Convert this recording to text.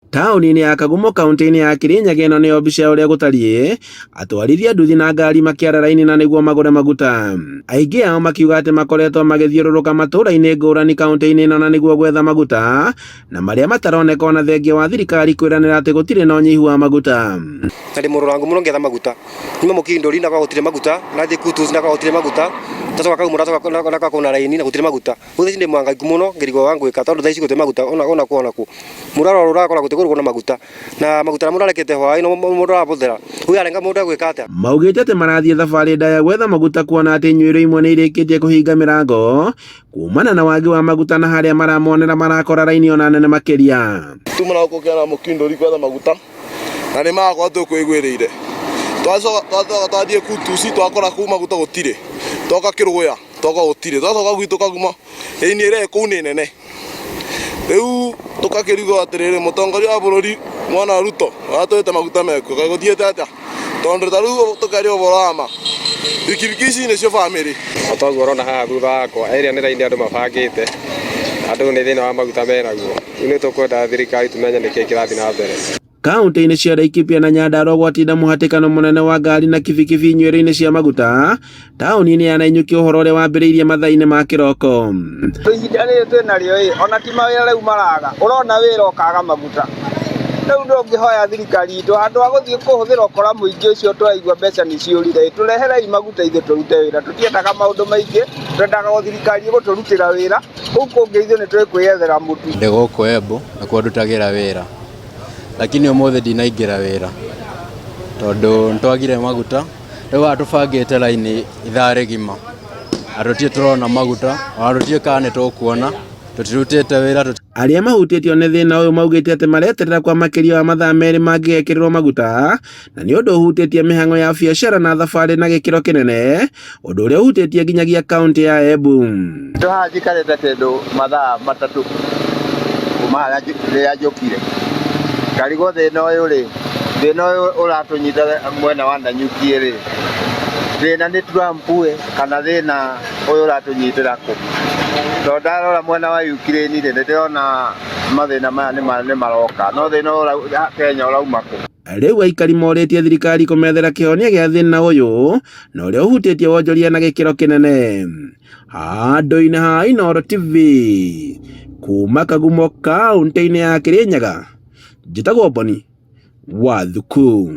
Taũni-inĩ ya Kagumo kaunti-inĩ ya Kirinyaga ĩno nĩyo mbica ya ũrĩa gũtariĩ atwarithia nduthi na ngari makĩara raini na nĩguo magũre maguta. Aingĩ ao makiuga atĩ makoretwo magĩthiũrũrũka matũũra-inĩ ngũrani kaunti-inĩ ĩno na nĩguo gwetha maguta na marĩa mataroneka ona thengia wa thirikari kwĩranĩra atĩ gũtirĩ na ũnyihu wa maguta. Na ndĩ mũrũrangu mũno ngĩetha maguta. Nyuma Mũkindũri na kwa gũtirĩ maguta, nathiĩ Kutus na kwa gũtirĩ maguta, ndacoka Kagumo ndacoka na kwa na raini na gũtirĩ maguta. Rĩu thaa ici ndĩ mũhangaiku mũno ngĩrigwo wa ngwĩka tondũ thaa ici gũtirĩ maguta ona ona kũ ona kũ. Mũndũ arorũra agakora gũtirĩ kũndũ kwĩna maguta na maguta marĩa mũndũ arekete hwaĩ nĩmo mũndũ arahũthĩra. Rĩu yarenga mũndũ egwĩka atĩa? Maugĩte atĩ marathiĩ thabarĩ ndaya gwetha maguta kuona atĩ inyuĩro imwe nĩ irĩkĩtie kũhinga mĩrango kumana na wagi wa maguta na harĩa maramonera marakora raini ona nene makĩria. Tuma na gũkũ kĩara Mũkindũri gwetha maguta na nĩ magakwa tũkwĩgwĩrĩire. Twacoka twathiĩ Kutusi twakora kũu maguta gũtirĩ, twoka Kĩrũgũya twoka gũtirĩ, twacoka gwitũ Kagumo raini ĩrĩa ĩ kũu nĩ nene. Rĩu tũgakĩrigwo atĩrĩrĩ, mũtongoria wa bũrũri mwana Ruto atwĩte maguta mekuo kaĩ gũthiĩte atĩa? Tondũ ta rĩu tũkĩaria ũhoro wa ma, bikibiki ici nĩcio bamĩrĩ. O ta ũguo ũrona haha thutha wakwa, ĩrĩa nĩ raini andũ mabangĩte, andũ nĩ thĩna wa maguta menaguo. Rĩu nĩ tũkwenda thirikari tũmenye nĩkĩ kĩrathiĩ na mbere. Kaunti-inĩ cia Laikipia na Nyandarua gwatinda mũhatĩkano mũnene wa ngari na kibikibi inyuĩro-inĩ cia maguta taũni-inĩ ya Nanyuki ũhoro ũrĩa wambĩrĩirie mathaa-inĩ ma kĩroko. Ihinda rĩrĩ twĩ narĩo ĩ, ona ti mawĩra rĩu maraga, ũrona wĩra ũkaga maguta. Rĩu ndũngĩhoya thirikari itũ handũ ha gũthiĩ kũhũthĩra ũkora mũingĩ ũcio tũraigua mbeca nĩ ciũrire ĩ, tũreherei maguta ithuĩ tũrute wĩra. Tũtiendaga maũndũ maingĩ, twendaga o thirikari ĩgũtũrutĩra wĩra, kũu kũngĩ ithuĩ nĩ twĩkwĩyethera mũtu. Ndĩ gũkũ Embu nĩkuo ndutagĩra wĩra, lakini ũmũthĩ ndinaingĩra wĩra tondũ nĩtwagire maguta, rĩu haha tũbangĩte raini ithaa rĩgima na tũtirĩ tũrona maguta ona tũtiũĩ kana nĩtũkuona, tũtirutĩte wĩra. Arĩa mahutĩtio nĩ thĩna ũyũ maugĩte atĩ mareterera kwa makĩria wa mathaa merĩ mangĩgekĩrĩrwo maguta, na nĩ ũndũ ũhutĩtie mĩhang'o ya biacara na thabarĩ na gĩkĩro kĩnene, ũndũ ũrĩa ũhutĩtie nginyagia kaunti ya Embu. Ndo haha njikarĩte kĩndũ mathaa matatũ kuma harĩa rĩrĩa njũkire ngarigwo thĩna ũyũ rĩ, thĩna ũyũ ũratũnyita mwena wa Nanyuki rĩ, thĩna nĩ Trump ĩ kana thĩna ũyũ ũratũnyitĩra kũ? Tondũ ndarora mwena wa Ukraine rĩ, nĩ ndĩrona mathĩna maya nĩ maroka, no thĩna ũyũ Kenya ũrauma kũ? Rĩu aikari morĩtie thirikari kũmethera kĩhonia gĩa thĩna ũyũ na ũrĩa ũhutĩtie wonjoria na gĩkĩro kĩnene. Handũ-inĩ ha Inooro TV kuma Kagumo kaunti-inĩ ya Kirinyaga, njĩtagwo Boni wa Thuku.